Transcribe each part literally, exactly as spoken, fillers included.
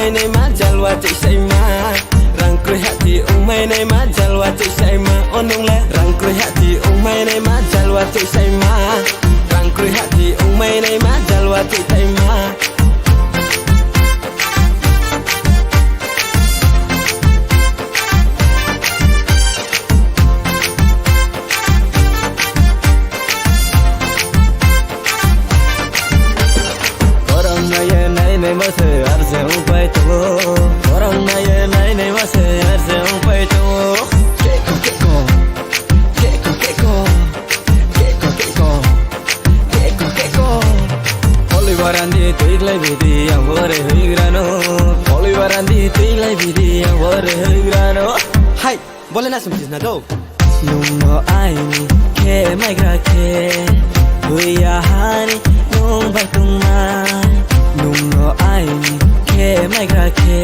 Naima jalwa twi saima. Rang kwrwi hati ungmai naima jalwa twi saima. O nungle rang kwrwi hati ungmai naima jalwa twi saima. Rang kwrwi hati ungmai naima jalwa twi saima. Borok naiye nainai mase arse ungpai tongo. Borok naiye nainai mase arse ungpai tongo. Keko, keko. Keko, keko. Keko, keko. Keko, keko. Poli barandi twi lai bidi ang bore hwigrano. Poli barandi twi lai bidi ang bore hwigrano. Hai, bole na sumsisna do. Nungno aini khe maigra khe, huya hani nung bai tongmai. Nungno aini khe maigra khe,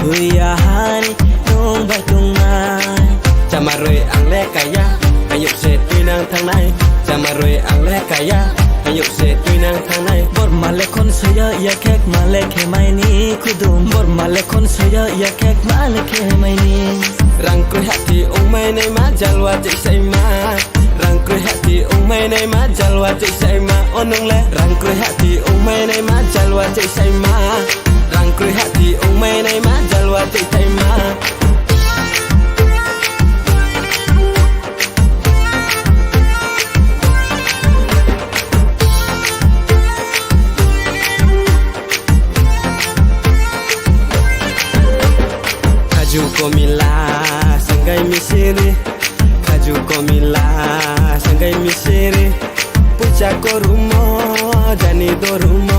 huya hani nung bai tongmai. Chamarwi ang le kaya, hayuk se twi nang thangnai. Chamarwi ang le kaya, hayuk se twi nang thangnai. Bor male khon soya ya khek male khe maini khudum. Bor male khon soya ya khek male khe maini. Rang kwrwi hati ungmai naima jalwa twi saima. Rang kwrwi hati ungmai naima jalwa twi saima. O nungle rang kwrwi hati ungmai naima jalwa twi saima. Rang kwrwi hati ungmai naima jalwa twi saima. Khaju komila sanggai misiri, khaju komila sanggai misiri, pucha korumo jani dorumo.